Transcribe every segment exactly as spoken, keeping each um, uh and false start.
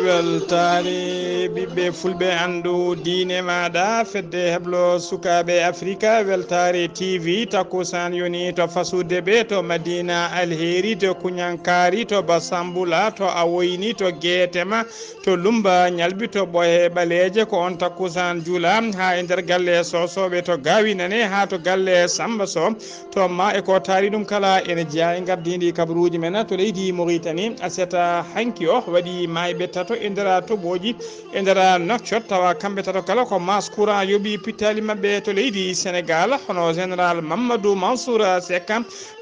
Weltaare ɓiɓɓe fulɓe, anndu diine maaɗa, fedde heblo sukaaɓe Afrika, Weltaare T V, takkusaan yoni to Fasude ɓe, to Madina Alheri, to Kuñankaari, to Basambula, to Awoyni, to Geetema, to Lumba Ñalbi, to Ɓohe Ɓaleeje, ko on takkusaan juula haa e nder galle Soosooɓe to Gaawinane haa to galle Samba Sow. To ma e ko taari ɗum kala ene jeyaa e ngardiindi kabaruuji men to leydi Mauritanie. Aset hanki o waɗi maayɓe tato e nder toɓooji e nder Nouakchott, tawa kamɓe tato kala ko masse courant yoɓi pittaali maɓɓe to leydi Sénégal, hono Général Mamadou Mansour Seck,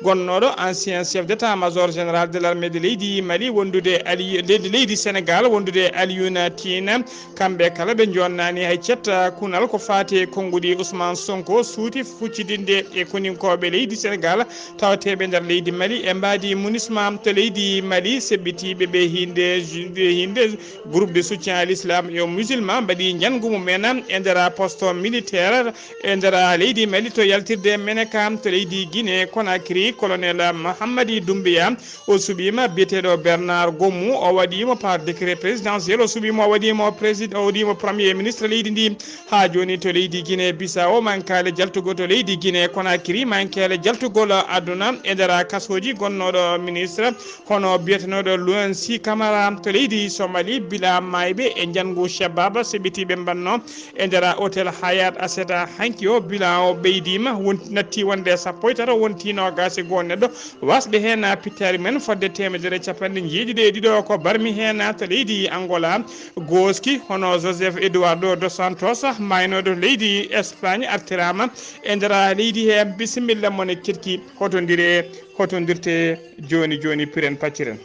gonnooɗo ancien chef d'état-major général de l'armée de leydi Mali, wondude Ali, leydi, leydi Sénégal, wondude Alioune Tine. Kamɓe kala ɓe jonnani hay cetta kunal ko faati e konnguɗi Ousmane Sonko, suuti fuccidinde e koninkooɓe leydi Sénégal tawateeɓe nder leydi Mali e mbaadi MINUSMA to leydi Mali, seɓɓitiiɓe ɓe hinde, hinde groupe de soutien à l'islam et aux musulmans mbaɗi njanngu mum en e nder poste militaire e nder leydi Mali to yaltirde Menaka to leydi Guinée Conakry. Colonel Mahammadi Doumbouya, o suɓiima biyeteeɗo Bernard Gomu, o waɗiimo par décret présidentiel, o suɓiimo, o waɗiimo président, o waɗiimo premier ministre leydi ndi. Haa jooni to leydi Guinée Bissau, mankaale jaltugol to leydi Guinée Conakry, mankaale jaltugol aduna e nder kasooji gonnooɗo ministre, hono biyetenooɗo Luansi Camara to leydi Somali, bila maayɓe e njanngu Shabab seɓɓitiiɓe mbanno e nder hôtel Hayat Aseta hanki o, bila o ɓeydiima, won-, natti wonde sappo e tato, wonti noogaas e goo neɗɗo. Wasɓe heen pittaali men fodde teemedere e capanɗe jeeɗiɗi e ɗiɗo ko barmi heen to leydi Angola, gooski hono Joseph Eduardo dos Santos, maaynooɗo leydi Espagne, artiraama e nder leydi heen. Bisimilla mon e keɗki, hotondire, hotondirte jooni jooni, piren pacciren.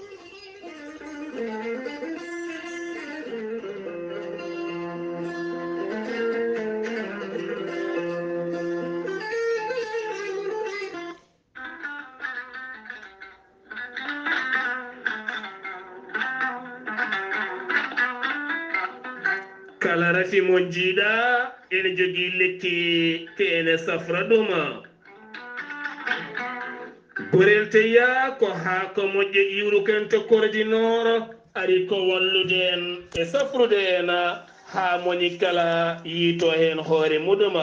Kala rafi mo njiiɗa ene jogii lekki ke ene safra ɗum. Gorel teya ko haako moƴƴo iwrukento kordinooro ari ko wallude en e safrude en haa moni kala yiito heen hoore muɗum.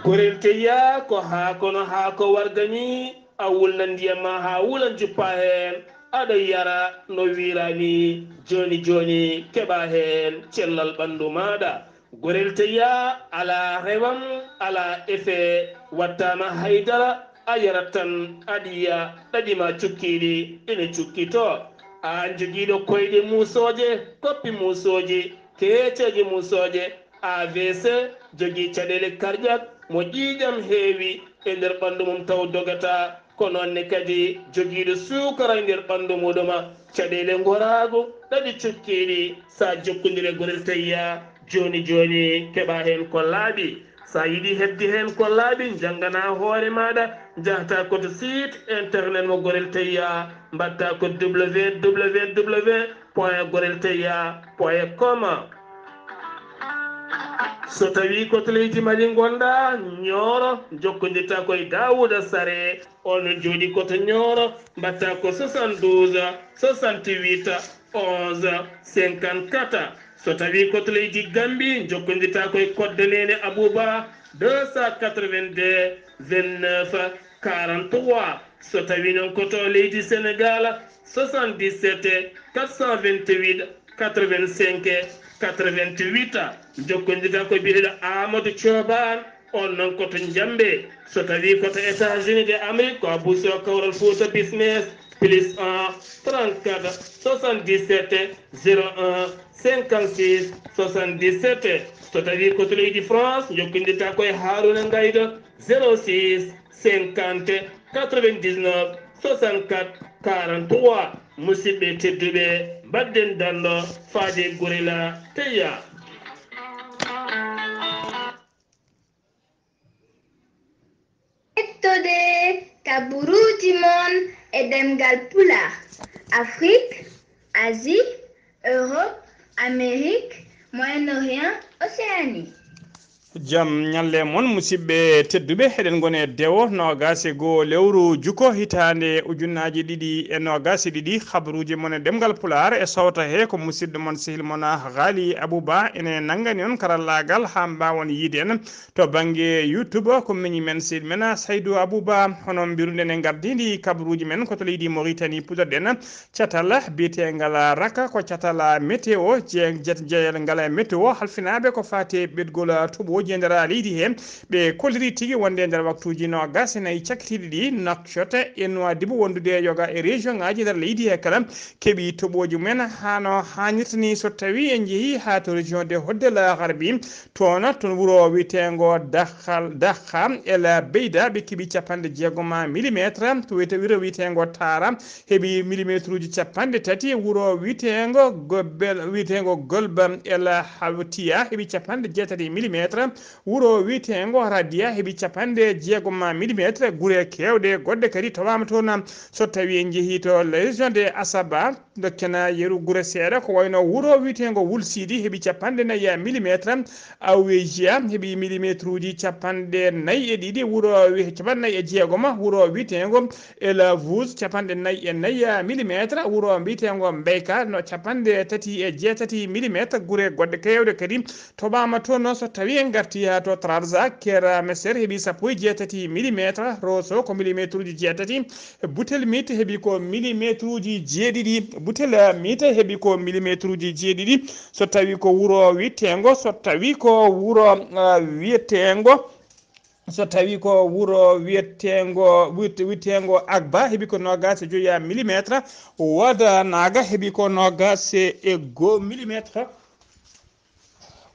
Gorel teya ko haako no haako warga ni, a wulna ndiyam ma haa wula, njuppa heen, aɗa yara no wiira ni, jooni jooni keɓa heen cellal ɓanndu maaɗa. Gorel teya alaa rewam, alaa efe, wattaama haydara, a yarat tan, aɗa yiya ɗaɗi ma cukkiiɗi ina cukkitoo. Aan jogiiɗo koyɗe muusooje, koppi muusooji, keeceeje muusooje, A V C, jogii caɗeele cardiaque mo ƴiiƴam heewi e nder ɓanndu mum taw dogataa, ko noon ne kadi jogiiɗo suukara e nder ɓanndu muɗum, caɗeele ngoraagu, ɗaɗi cukkiiɗi, so a jokkondire gorel tayya jooni jooni keɓa heen ko laaɓi. So a yiɗi heɓde heen ko laaɓi, njanngana hoore maaɗa, njahta ko to site internet mo gorel tayya, mbaɗta ko www point gorel tayya point com. So tawii ko to leydi Mali ngonɗaa, Ñooro, njokkondirta ko e Daawuda Sare, oon no jooɗii ko to Ñooro, mbaɗta ko soixante-douze, soixante-huit, onze, cinquante-quatre. So tawii ko to leydi Gambi, njokkondirta ko e Kodde Neene Abuba, deux cent quatre-vingt-deux, vingt-neuf, quarante-trois. So tawii noon ko to leydi Senegaal, soixante-dix-sept, quatre cent vingt-huit, quatre-vingt-cinq, quatre-vingt-huit. Njokkondirta ko biyeteeɗo Amadou Thioban, oon noon ko to Njambe. So tawii ko to États-Unis de Amérique, ko Abou Sow, Kawral Fouta Business, plus un, trente-quatre, soixante-dix-sept, zéro un, cinquante-six, soixante-dix-sept. So tawii ko to leydi France, njokkondirta ko e Harouna Ngaydo, zéro six, cinquante, quatre-vingt-dix-neuf, soixante-quatre, quarante-trois. Musidɓe tedduɓe, mbaɗden danndo faade Gorilla Teya. Ƴettode kaburuuji mon e ɗemngal Pulaar, Afrik, Asie, Europe, Amérique, Moyen-Orient, Océanie. Jam ñalle mon, musidɓe tedduɓe. Eɗen ngoni e dewo noogaas e goo lewru juko hitaande ujunnaaji ɗiɗi e noogaas e ɗiɗi. Habaruuji mon e ɗemngal Pulaar e sowta he ko musidɗo mon, sehil mon, Ghali Abouba. Ene nanngani on karallaagal haa mbaawon yiide en to bannge YouTube. Ko miñi men, sehil men, Saydou Abouba. Hono mbiruɗen e ngardiindi kabaruuji men ko to leydi Mauritanie puɗɗorɗen. Catal biyeteengal raka ko catal météo, je-, jet-, jeyal ngal e météo, halfinaaɓe ko faati e ɓetgol toɓooji e nder leydi he. Ɓe kolliri tigi wonde e nder waktuuji noogaas e nayi cakkitiiɗi ɗi, Nouakchott e Nouadhibou wondude e yoga e région ŋaaji nder leydi he kala keɓi toɓooji mumen hano haanirta ni. So tawi en jehi haa to région de Hoddel Harbi, toon, toon wuro wiyeteengo Dakhal, Dakha El Beida, ɓe keɓi capanɗe jeegom millimétre. To wiyete-, wuro wiyeteengo Tara, heɓi millimétruuji capanɗe tati. Wuro wiyeteengo Gobel, wiyeteengo Golba El Hawtiya heɓi capanɗe jeetati millimétre. Wuro wiyeteengo Radia heɓi capanɗe jeegom millimétre. Gure keewɗe goɗɗe kadi towaama toon. So tawi en njehii to région de Asaba, dokken yeru gure seeɗa, ko wayno wuro wiyeteengo Wul Sidi heɓi capanɗe nayi millimétre. Awejia heɓi millimétruuji capanɗe nayi e ɗiɗi, wuro wi-, capanɗe nayi e jeegom, wuro wiyeteengo Elavuz capanɗe nayi e nayi millimétre, wuro mbiyeteengo Mbeyka no capanɗe tati e jeetati millimétre. Gure goɗɗe keewɗe kadi toɓaama toon. So tawi en ngartii haa to Trarza, Kera Meser heɓi sappo e jeetati millimétre, Rosso ko millimétruuji jeetati, Butel Mit heɓi ko millimétruuji jeeɗiɗi, Butel Mit heɓi ko millimétruuji jeeɗiɗi. So tawi ko wuro wiyeteengo, so tawi ko wuro, ah, wiyeteengo, so tawi ko wuro wiyeteengo, wiyet-, wiyeteengo Agba heɓi ko noogaas e joyi millimétre, Wada Naga heɓi ko noogaas e goo millimétre.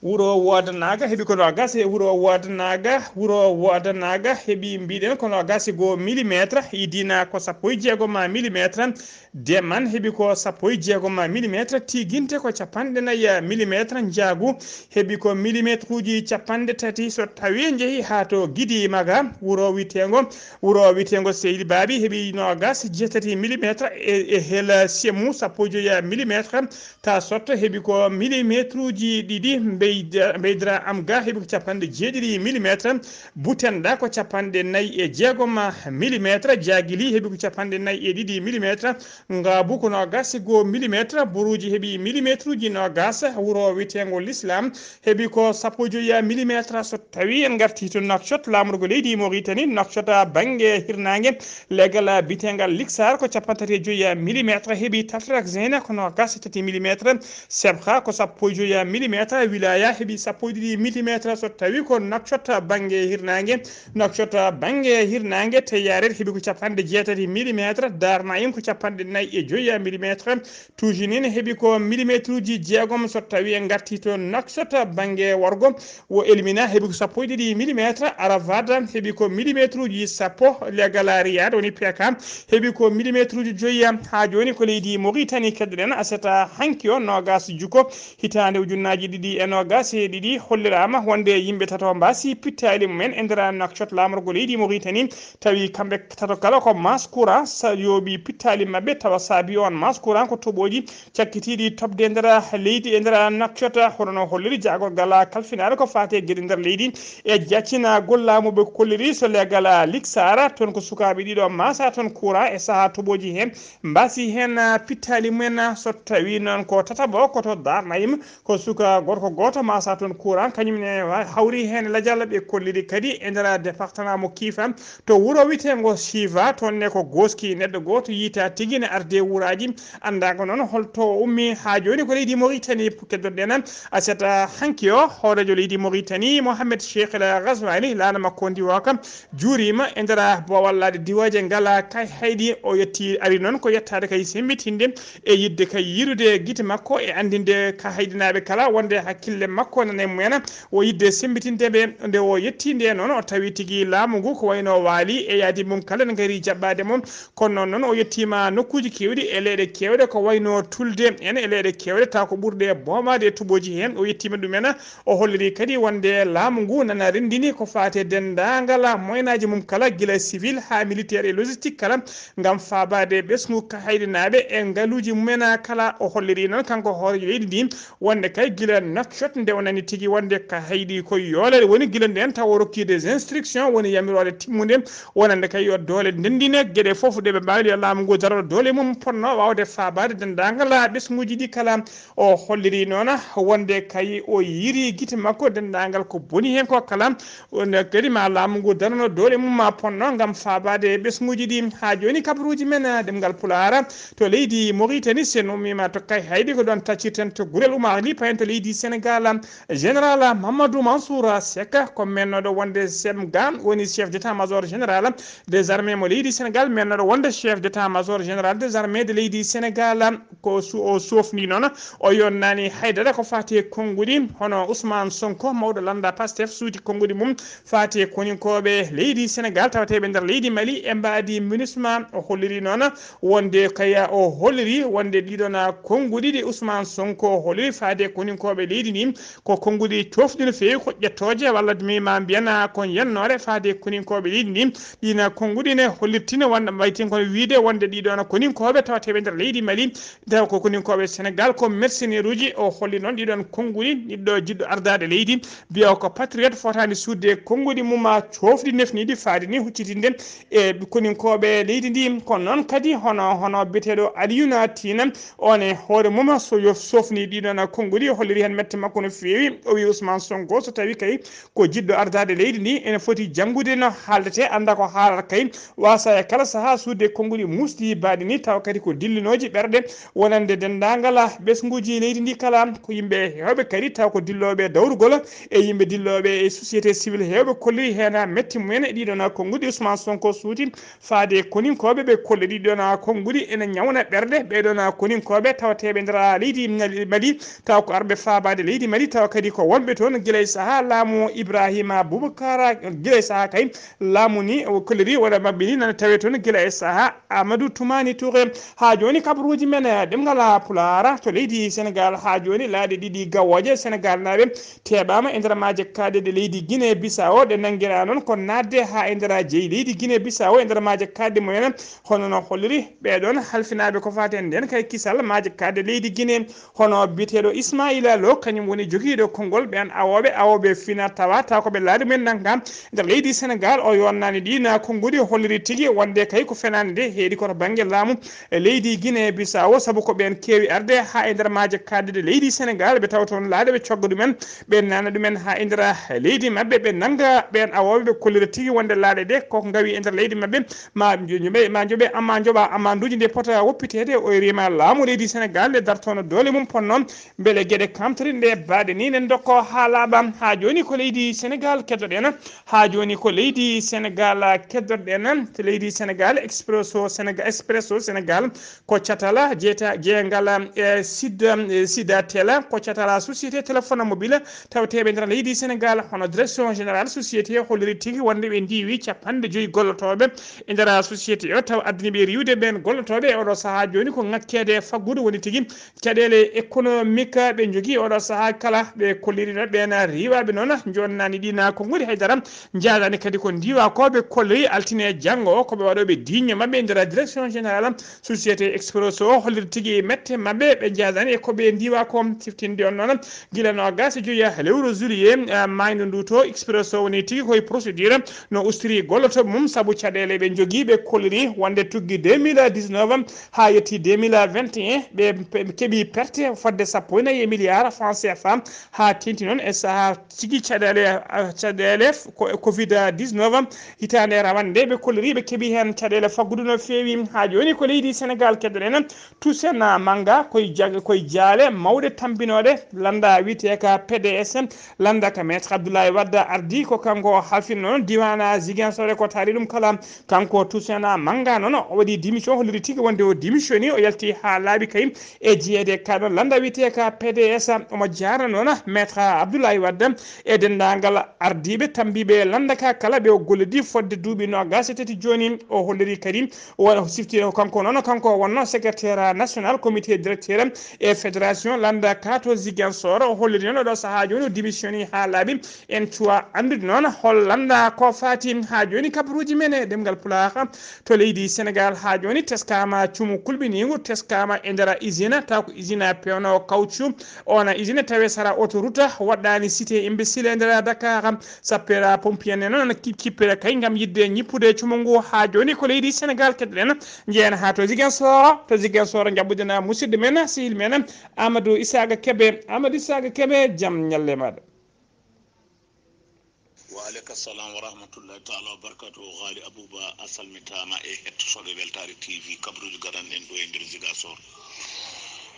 Wuro Woodanaaga heɓi ko noogaas e, wuro Woodanaaga, wuro Woodanaaga heɓi, mbiɗen ko noogaas e goo millimétre, Idina ko sappo e jeegom millimétre, Deman heɓi ko sappo e jeegom millimétre, Tiginte ko capanɗe nayi millimétre, Njaagu heɓi ko millimétruuji capanɗe tati. So tawi en njehii haa to Gidi Maga, wuro wiyeteengo, wuro wiyeteengo Seydi Baabi heɓi noogaas e jeetati millimétre, e, e Hela Semu sappo e joyi millimétre, Tasot heɓi ko millimétruuji ɗiɗi, Mbeyda-, Mbeydra Amga heɓi ko capanɗe jeeɗiɗi millimétre, Butenda ko capanɗe nayi e jeegom millimétre, Jagili heɓi ko capanɗe nayi e ɗiɗi millimétre, Ngaabu ko noogaas e goo millimétre, Buruuji heɓi millimétruuji noogaas, wuro wiyeteengo L'Islam heɓi ko sappo e joyi millimétre. So tawi en ngartii to Nouakchott, laamorgo leydi Mauritanie, Nouakchott bannge hirnaange, leggal biyeteengal Liksar ko capanɗe tati e joyi millimétre heɓi, Tafrak Zeyna ko noogaas e tati millimétre, Sebha ko sappo e joyi millimétre, Wilaya heɓi sappo e ɗiɗi millimétre. So tawi ko Nouakchott bannge hirnaange, Nouakchott bannge hirnaange, Teyaret heɓi ko capanɗe jeetati millimétre, Dar Naim ko capanɗe nayi e joyi millimétre, Tujinin heɓi ko millimétruuji jeegom. So tawi en ngartii to Nouakchott bannge worgo, wo Elmina heɓi ko sappo e ɗiɗi millimétre, Arafat heɓi ko millimétruuji sappo, leggal Riyad woni P K heɓi ko millimétruuji joyi. Haa jooni ko leydi Mauritanie keddoɗen. Aset hanki o, noogaas juko hitaande ujunnaaji ɗiɗi e noogaas e ɗiɗi, holliraama wonde yimɓe tato mbaasi pittaali mumen e nder Nouakchott laamorgo leydi Mauritanie. Tawi kamɓe tato kala ko masse courant sa-, yooɓi pittaali maɓɓe, tawa saabi on masse courant ko toɓooji cakkitiiɗi toɓde e nder leydi, e nder Nouakchott. Hono no holliri jaagorgal kalfinaare ko faati e geɗe nder leydi e jaccinagol laamu, ɓe kolliri so legal Liksara, toon ko sukaaɓe ɗiɗo maasa toon courant e sahaa toɓooji heen, mbaasi heen pittaali mumen. So tawi noon ko tataɓo, ko to Dar Naim, ko suka gorko gooto maasa toon courant, kañum ne wa-, hawri heen lajal. Ɓe kolliri kadi e nder département mo Kifa, to wuro wiyeteengo Siva, toon ne ko gooski neɗɗo gooto yiytaa tigi ne arde wuraaji, anndaaka noon holto o ummi. Haa jooni ko leydi Mauritanie keddoɗen. Aset hanki o, hooreejo leydi Mauritanie, Mohamed Cheikh El Ghazouani, laana makko ndiwooka, juuriima e nder bowallaaɗe diwaaje ngala kay hayɗi. O yetti, ari noon ko yettaade kay semmbitinde e yiɗde kay yiirude gite makko e anndinde ka haydinaaɓe kala wonde hakkille makko nana e mumen. O yiɗde semmbitinde ɓe. Nde o yetti nde noon, o tawi tigi laamu ngu ko wayno waali e yaadi mum kala ne ngari jaɓɓaade mo. Kono noon, noon o yettiima nokkuuji keewɗi e leyɗe keewɗe ko wayno Tulde en e leyɗe keewɗe, taw ko ɓurɗe boomaade e toɓooji heen. O yettiima ɗum en. O holliri kadi wonde laamu ngu nana renndini ko faati e denndaangal moyenaaji mum kala, gila civil haa militaire e logistique kala, ngam faabaade ɓesngu ka haydinaaɓe e ngaluuji mumen kala. O holliri noon, kanko hooreejo leydi ndi, wonde kay gila Nouakchott nde o nani tigi wonde ka hayɗi ko yoolere woni gila nden taw o rokki des instructions woni yamiroore timmunde wonande kay yo doole ndendine geɗe fof ɗe ɓe mbaawi yo laamu ngu darano doole mum ponno waawde faabaade denndaangal ɓesnguuji ɗi kala. O holliri noon wonde kay o yiri gite makko denndaangal ko boni heen ko kala. On kadi ma laamu ngu darano doole mum ma ponno ngam faabaade e ɓesnguuji ɗi. Haa jooni kabaruuji men ɗemngal Pulaar to leydi Mauritanie, sen ummiima to kay hayɗi ko ɗoon taccirten to Gurel Oumar Ly payen to leydi Sénégal. Général Mamadou Mansour Seck ko mennooɗo wonde semga woni chef d'état-major général des armées mo leydi Sénégal, mennooɗo wonde chef d'état-major général des armées de leydi Sénégal. Ko su o sofni noon o yonnaani haydara ko faati e konnguɗi hono Ousmane Sonko mawɗo lannda Pastef suuti konnguɗi mum faati e koninkooɓe leydi Sénégal tawateeɓe nder leydi Mali e mbaadi MINUSMA. O holliri noon wonde kaya o holliri wonde ɗiɗon konnguɗi ɗi Ousmane Sonko holliri faade koninkooɓe leydi ndi ko konnguɗi coofɗi no feewi ko ƴettooje walla mi ma mbiyana ko yennoore faade koninkooɓe leydi ndi. Ɗiin konnguɗi ne hollirtini wonde mbaytin kono wiide wonde ɗiɗon koninkooɓe tawateeɓe nder leydi Mali taw ko koninkooɓe Sénégal ko mercenaire uji. O holli noon ɗiɗon konnguɗi ɓiɗɗo jiɗɗo ardaade leydi mbiya ko patriote fotaani suuɗde konnguɗi mum ma coofɗi nefniiɗi faade ni huccitinde e koninkooɓe leydi ndi. Kono noon kadi hono hono biyeteeɗo Aliyuna Tina on e hoore mum so yo sofni ɗiɗon konnguɗi holliri heen mette makko no feewi. O wi Ousmane Sonko so tawi kay ko jiɗɗo ardaade leydi ndi ene foti janngude no haaldete annda ko haalata kay wasa e kala sahaa suuɗde konnguɗi muusɗi baɗi ni taw kadi ko dillinooji ɓerɗe wonande denndaangal ɓesnguuji leydi ndi kala ko yimɓe heewɓe kadi taw ko dillooɓe dawrugol e yimɓe dillooɓe e société civile heewɓe kolliri heen metti mumen e ɗiɗon konnguɗi Ousmane Sonko suuti faade koninkooɓe ɓe kolliri ɗon konnguɗi ene ñawna ɓerɗe ɓeɗon koninkooɓe tawateeɓe nder leydi Mali taw ko arɓe faabaade leydi Mali taw kadi ko wonɓe toon gila e sahaa laamu Ibrahima Boubacar gila e sahaa kay laamu ni o kolliri wona maɓɓe ni nana tawe toon gila e sahaa Amadou Toumani Touré. Haa jooni kabaruuji men ɗemngal Pulaar to leydi Sénégal haa jooni laaɗe ɗiɗi gawooje Sénégal naaɓe teɓaama e nder maaje kaaɗe ɗe leydi Guinée Bissau ɗe nanngiraa noon ko naatde haa e nder jeyi leydi Guinée Bissau e nder maaje kaaɗe mumen hono no holliri ɓeɗon halfinaaɓe ko faati e nden kay kisal maaje kaaɗe leydi Guinée hono biyeteeɗo Ismaila Lo kañum woni jogiiɗo konngol ɓeen awooɓe awooɓe fina tawa taw ko ɓe laaɗe mumen nannga nder leydi Sénégal o yonnaani ɗiin konnguɗi holliri tigi wonde kay ko fenaande nde heedi koto bannge laamu e leydi Guinée Bissau sabu ko ɓeen keewi arde haa e nder maaje kaaɗe ɗe leydi Sénégal ɓe tawa toon laaɗe ɓe cogga ɗumen ɓe nana ɗumen haa e nder leydi maɓɓe ɓe nannga ɓeen awooɓe ɓe kollira tigi wonde laaɗe ɗe koko ngawi e nder leydi maɓɓe ma joɓe ma joɓe amma joɓa amanduuji nde pota woppiteede o rima laamu leydi Sénégal nde dartono doole mum ponno mbele geɗe kamtori nde baɗe ni nen dokko haa laaɓa haa jooni ko leydi Sénégal keddoɗen haa jooni ko leydi Sénégal keddoɗen to leydi Sénégal Expresso Sénégal Expresso Sénégal ko catala jeeta jeegal e sidda e sidda tela ko catala société téléphone mobile tawateɓe nder leydi Sénégal hono direction générale société holliri tigi wonde ɓe ndiwi capanɗe joyi gollotoɓe e nder société o taw addani ɓe riwde ɓen gollotoɓe e oɗo saaha joni ko ŋakkede e faggudu woni tigi caɗele économique ɓe jogui oɗo saaha kala ɓe kollirino ɓen riwaɓe noon jonnani ɗina ko goni haydara. Jaadani kadi ko ndiwa ko ɓe kolliri altine janngo o ko ɓe waɗoɓe diño maɓɓe e nder direction générale société Expresso o holliri tigi mette maɓɓe ɓe jaadani e ko ɓe ndiwa ko siftinde on noon gila nogas e joyi lewru juillet mayno ndu to Expresso woni tigi koye procédure no ustiri gollotoɓe mum sabu caɗele ɓe jogui ɓe kolliri wonde tuggi deux mille dix-neuf ha yetti deux mille vingt et un ɓe keeɓi perte fodde sappo e nayi e milliard franc C F A ha tenti noon e saaha tigi caɗele caɗele covid dix-neuf hitande rawande nde ɓe kolliri ɓe keeɓi hen caɗele faggudu no feewi ha joni ko leydi Sénégal keddoɗen Toussaint Manga koye jag koye jaale mawɗe tambinoɗe landa wiyeteka P D S landa ka maître Abdoulaye Wade ardi ko kanko halfino noon diwana Ziguinchor e ko taari ɗum kala. Kanko Toussaint Manga noon o waɗi démission holliri tigi wonde o démissioni o yalti ha laaɓi kay e jeeyede ka ɗon landa wiyeteka P D S omo jarna noon maître Abdoulaye Wade e denndaangal ardiiɓe tammbiiɓe lannda ka kala ɓe o gollidi fodde duuɓi noogaas e tati jooni. O holliri kadi wona siftino ko kanko noon kanko wonno secrétaire national comité directeur e fédération lannda ka to Ziguinchor. O holliri noon oɗo sahaa jooni o démissioni haa laaɓi. En cuwa anndude noon hol lannda ko faati haa jooni kabaruuji men e ɗemngal Pulaar to leydi Sénégal. Haa jooni teskaama cumu kulɓiniingu teskaama e nder usine taw ko usine pewno caoutchouc. Ona usine tawi sara autoroute, waɗɗaani cité imbécile e nder Dakar. Sappeera pompier en noon ana kip-, kippira kay ngam yiɗde ñippude cumo ngu. Haa jooni ko leydi Senegal keɗoɗen. Njehen haa to Ziguinchor, to Ziguinchor njaɓɓuɗen musidɗo men, sehil men, Amadou Isaaga Kebe. Amadou Isaaga Kebe, jam ñalle maaɗa. Wa aleyka salam wa rahmatullahi taala wa barakatuhu. Haali Abouba, a salmitaama e hettotooɓe Weltaare T V, kabaruuji gadanɗen ɗo e nder Ziguinchor.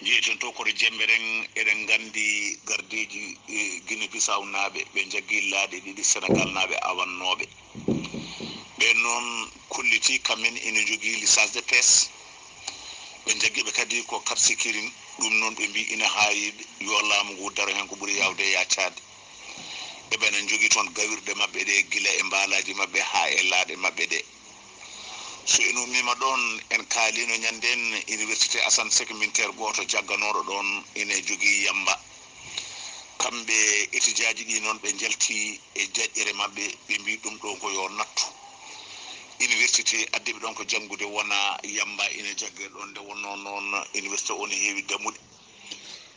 Njeyten to koto Jemmberen, eɗen nganndi gardiiɗi, eh, Guinée Bissau naaɓe, ɓe njaggi laaɗe ɗiɗi Senegal naaɓe awannooɓe. Ɓeen noon kollitii kam en ina njogii licence de pêche. Ɓe njaggi ɓe kadi ko Cap Skirring, ɗum noon ɓe mbii ina haayi yo laamu ngu daro heen ko ɓuri yaawde yaacaade. Eɓena njogii toon gawirɗe maɓɓe ɗe gila e mbaalaaji maɓɓe haa e laaɗe maɓɓe ɗe. So en ummiima ɗoon, en kaaliino ñanndeen Université Assane Seck Minter gooto jagganooɗo ɗoon ina jogii yamba. Kamɓe etijaaji ɗi noon ɓe njalti e jaƴƴere maɓɓe, ɓe mbii ɗum ɗo ko yo nattu. Université addiɓe ɗoon ko janngude wona yamba ina jagge ɗoon, nde wonnoo noon université o ne heewi dammuɗe.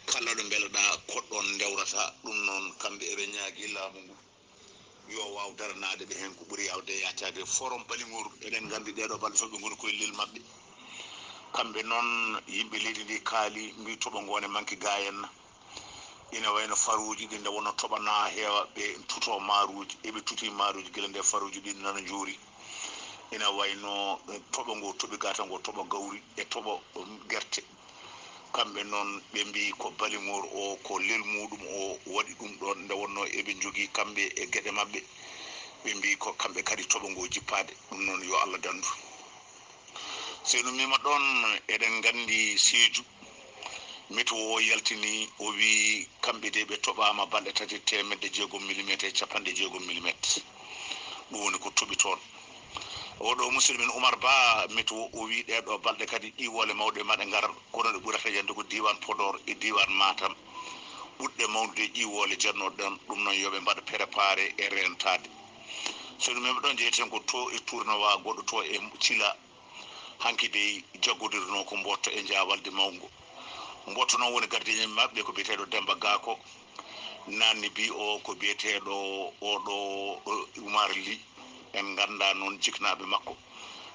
Kala ɗo mbeleɗaa koɗɗoon ndewrata ɗum noon, kamɓe eɓe ñaagii laamu ngu yo waaw daranaade ɓe heen ko ɓuri yaawde yaacaade. Forum Baliŋoor, eɗen nganndi ɗeeɗo balɗe fof ɓe ngoni koye lel maɓɓe. Kamɓe noon yimɓe leydi ndi kaali, mbii toɓo ngo ne manki gaayen na. Ina wayno faruuji ɗi nde wonno toɓa na heewa, ɓe tuto maaruuji, eɓe tuti maaruuji gila nde faruuji ɗi nana njoori. Ina wayno toɓo ngo toɓi gata ngo toɓo gawri e toɓo, um, gerte. Kamɓe noon ɓe mbii ko Baliŋoor o, ko lel muuɗum o waɗi ɗum ɗoon, nde wonnoo eɓe njogii kamɓe e geɗe maɓɓe. Ɓe mbii ko kamɓe kadi toɓo ngo jippaade. Ɗum noon yo Allah danndu. So en ummiima ɗoon, eɗen nganndi Seeju, météo o yaltini, o wii kamɓe de ɓe toɓaama balɗe tati teemedde jeegom millimetre e capanɗe jeegom millimetre. Ɗum woni ko toɓi toon. Oɗo musidɗo men Oumar Ba, météo o wii ɗee ɗoo balɗe kadi ƴiiwoole mawɗe maɗe ngar, kono ɗe ɓurata yande ko diiwaan Podor e diiwaan Matam, ɓurɗe mawnude ƴiiwoole jannooɗe ɗon. Ɗum noon yo ɓe mbaɗ préparé e reentaade. So ɗum men ɗon jeyten ko to e tournoi goɗɗo to e Cila, hanki dey jaggodirnoo ko Mbootto e Jaawalde Mawngo. Mbootto noon woni gardien maɓɓe ko biyeteeɗo Demmba Gako. Naanni bi o ko biyeteeɗo oɗo, eh, Umar Ly. En nganndaa noon jiknaaɓe makko.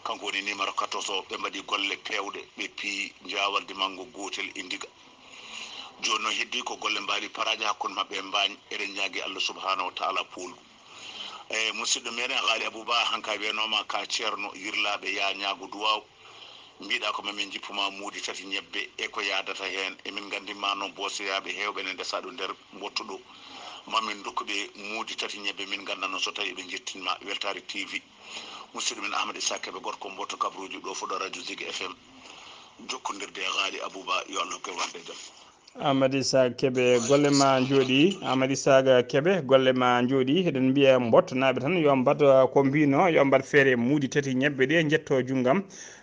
Kanko woni numéro quatorze o. Ɓe mbaɗi golle peewɗe, ɓe piyi Jaawalde Mawngo gootel e Ndiga. Jooni noon heddii ko golle mbaali paraaji hakkunde maɓɓe e Mbaañ. Eɗen ñaagi Allah subhanahu wa taala poolgu. E musidɗo meɗen Haali Abouba, hanka wiyanooma ka ceerno yirlaaɓe ya ñaago duwaaw. Mbiɗa ko mamin jippu ma muudi tati ñebbe e ko yaadata heen. Emin nganndi ma noon booseyaaɓe heewɓe ne ndesa ɗo nder mbotto ɗo. Mamin ndokku ɓe muudi tati ñebbe, min ngannda noon so tawi ɓe njettin ma. Weltaare T V. Musidɗo men Ahmad Issa Kebe, gorko mbotto kabruuji ɗo fuɗo radio Zig F M. Jokkondirde e Haali Abouba, yo Allah hokke wonde e jam. Amadou Issa Kebe, golle ma njooɗi. Amadou Issa Kebe, golle ma njooɗi. Eɗen mbiya mbottanaaɓe tan yo mbaɗ, uh, ko mbino, yo mbaɗ feere muudi tati ñebbe ɗe njetto junngam.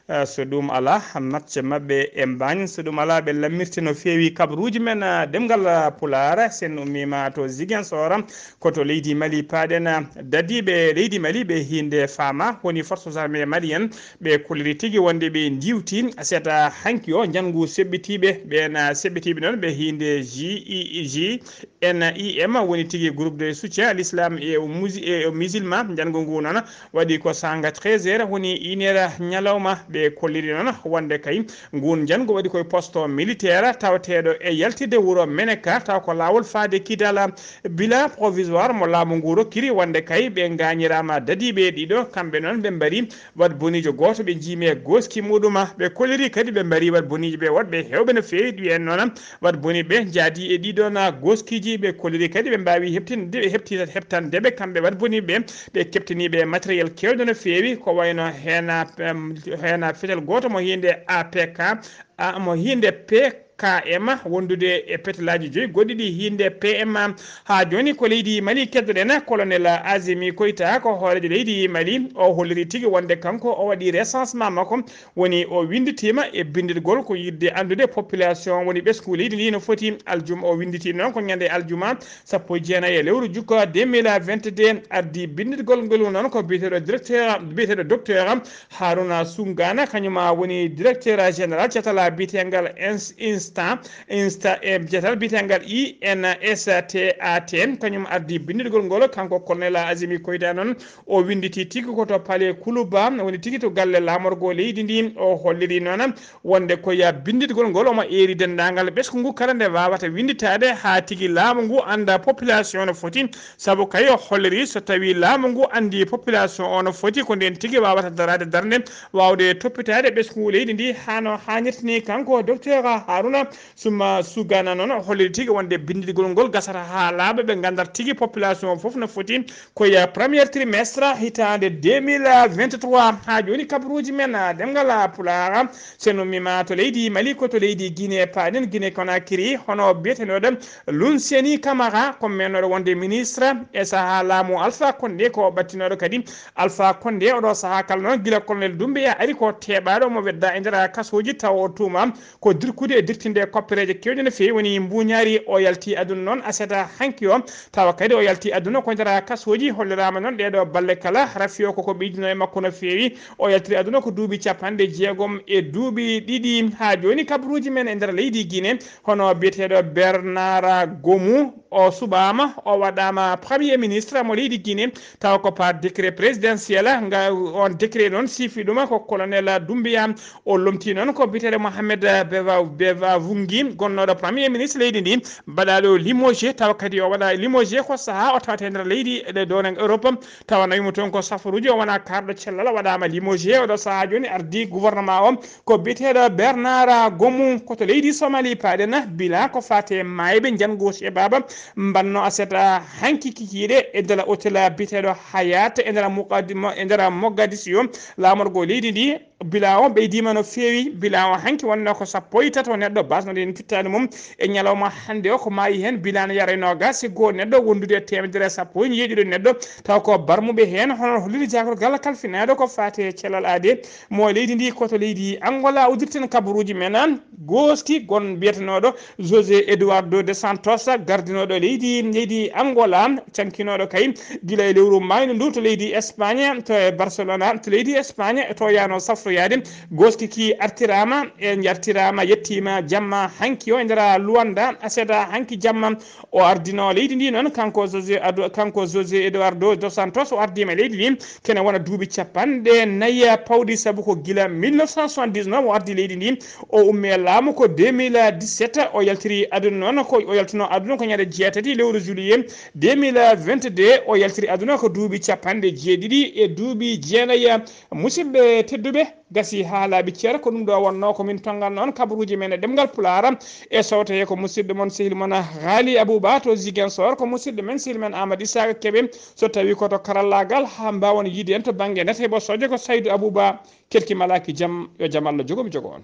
Uh, so ɗum alaa, match maɓɓe e Mbaañ. So ɗum alaa, ɓe lammirte no feewi kabaruuji men, uh, ɗemngal, uh, Pulaar. Sen ummiima to Ziguinchor, ko to leydi Mali paaɗen. Dadiiɓe leydi Mali ɓe hiinde faama, woni forces armées maliennes, ɓe kolliri tigi wonde ɓe ndiwti seeɗa hanki o njanngu seɓɓitiiɓe. Ɓeen seɓɓitiiɓe noon ɓe hiinde G I G N I M, woni tigi groupe de soutien à l'islam et aux musi-, et aux musulmans. Njanngu ngu noon waɗi ko saanga treize heures, woni une heure ñalawma. Ɓe kolliri noon wonde kay ngun njanngu waɗi koye poste militaire tawateeɗo e yaltirde wuro Meneka, taw ko laawol faade Kidal. Bilan provisoire mo laamu ngu rokkiri wonde kay ɓe ngaañiraama dadiiɓe ɗiɗo, kamɓe noon ɓe mbari wat boniijo gooto, ɓe njiimi e gooski muɗuma. Ɓe kolliri kadi ɓe mbari wat boniijo ɓe woɗɓe heewɓe no feewi, ɗi en noon wat boni ɓe njaadi e ɗiɗo na gooskiji. Ɓe kolliri kadi ɓe mbaawi heɓtinde, heɓti-, heɓtande ɓe kamɓe wat boni ɓe, ɓe keɓtini ɓe matériel keewɗo no feewi, ko wayno heena, em, heena fetel gooto mo hiinde A P K, a, mo hiinde P K M, wondude e petelaaji joyi goɗɗi ɗi hiinde P M A. Haa jooni ko leydi Mali keddoɗen, colonel Azimi Koita ko hooreejo leydi Mali. O holliri tigi wonde kanko o waɗi recensement makko, woni o winnditiima e binndirgol ko yiɗde anndude population woni ɓesngu leydi ndi no foti. Aljuma o winnditiima noon ko ñande aljuma sappo e jeenayi e lewru jukka deux mille vingt-deux. Ardii binndirgol ngol noon ko biyeteeɗo directeur, biyeteeɗo docteur Haruna Sungana, kañum woni directeur général catal biyeteengal ins-, ins-, Insta e jetal biyetengal I N S T A T, kañum ardi binnditgol ngol. Kanko Colonel Azimi Koyta noon, o winnditi tigi ko to Palais Kuluba, woni tigi to galle laamorgo leydi ndi. O holliri noon wonde ko ya binnditgol ngol omo eeri denndaangal ɓesngu ngu kala nde waawata winnditaade haa tigi laamu ngu annda population no foti. Sabu kay o holliri so tawi laamu ngu anndi population o no foti, ko ndeen tigi waawata daraade darnde waawde toppitaade ɓesngu leydi ndi haa no haanirta ni. Kanko Docteur Haruna Suma Sugana noon o holliri tigi wonde binnditgol ngol gasata haa laaɓa, ɓe nganndata tigi population o fof no foti ko ya premier trimestre hitaande deux mille vingt-trois. Haa jooni kabaruuji men, ah, ɗemngal, ah, Pulaar, so en ummiima to leydi Mali, ko to leydi Guinée paaɗen, Guinée Conakry, hono biyetenooɗo Lunseni Camara, ko mennooɗo wonde ministre e sahaa laamu Alpha Condé, ko o ɓattinooɗo kadi Alpha Condé. Oɗo sahaa kala noon, gila Colonel Doumbouya ari ko teeɓaaɗo, omo wedda e nder kasooji, tawa o tuuma ko dirkude e dirtinde koppereeje keewɗe no feewi, woni mbuuñaari. O yalti aduna noon aset hanki o, tawa kadi o yalti aduna ko nder kasooji. Holliraama noon ɗeeɗo balle kala, rafi o koko ɓeydino e makko no feewi. O yaltiri aduna ko duuɓi capanɗe jeegom e duuɓi ɗiɗi. Haa jooni kabaruuji men e nder leydi Guinée, hono biyeteeɗo Bernard Gomu, o suɓaama, o waɗaama premier ministre mo leydi Guinée, tawa ko par décret présidentiel. Nga, on décret noon siifi ɗum ko Colonel Doumbouya. O lomti noon ko biyeteeɗo Mohamed Beva, Beva Vungi, gonnooɗo premier ministre leydi ndi, mbaɗaaɗo limogé, tawa kadi o waɗa limogé ko sahaa o tawata e nder leydi e ɗe dow Europe, tawa nawima toon ko safaruuji, o wona kaarɗo cellal, o waɗaama limogé. Oɗo sahaa jooni ardi gouvernement o ko biyeteeɗo Bernard Gomu, ko to leydi Somali paaɗen. Bila ko faate maayɓe njanngo e baaba mbanno aset hanki kikiiɗe e nder hôtel biyeteeɗo Hayat e nder Mogadisio, laamorgo leydi ndi. Bila o ɓeydiima no feewi. Bila o hanki wonnoo ko sappo e tato neɗɗo, basnoɗen fittaandu mum e ñalawma hannde o, ko maayi heen bila no yara e noogaas e goo neɗɗo, wondude e teemedere e sappo e jeeɗiɗo neɗɗo, taw ko barmuɓe heen. Hono holliri jaagorgal kalfinaaɗo ko faate e cellal aade mo leydi ndi, ko to leydi Angola uddirten kabaruuji men. Gooski gon biyetenooɗo José Eduardo de Santos, gardinooɗo leydi, leydi Angola, cankinooɗo kay gila e lewru maaynu ndu to leydi Espagne, to e Barcelona, to leydi Espagne, to yaano safroyaade. Gooski ki artiraama, e njartiraama, yettiima jamma hanki o e nder Luanda, aset hanki jamma. O ardino leydi ndi noon, kanko José Adu-, kanko José Eduardo dos Santos, o ardiima leydi ndi kene wona duuɓi capanɗe nayi pawɗi, sabu ko gila mille neuf cent soixante-dix-neuf o ardi leydi ndi. O ummi e laamu ko deux mille dix-sept, o yaltiri aduna noon, ko o yaltuno aduna ko ñande jeetati lewru juillet deux mille vingt-deux, o yaltiri aduna ko duuɓi capanɗe jeeɗiɗi e duuɓi jeenayi. Musidɓe tedduɓe, gasi haa laaɓi cer, ko ɗum ɗo wonnoo ko min tonnganno on kabaruuji men e ɗemngal Pulaar. E sowtoye ko musidɗo mon, sehil mon Haali Abuba to Ziguinchor, ko musidɗo men, sehil men Amadou Isaka Kebe, so tawi ko to karallaagal, haa mbaawon yiide en to bannge nate bosooje ko Saydu Abuba. Kelki malaaki jam, yo jam Allah jogo mi jogo on.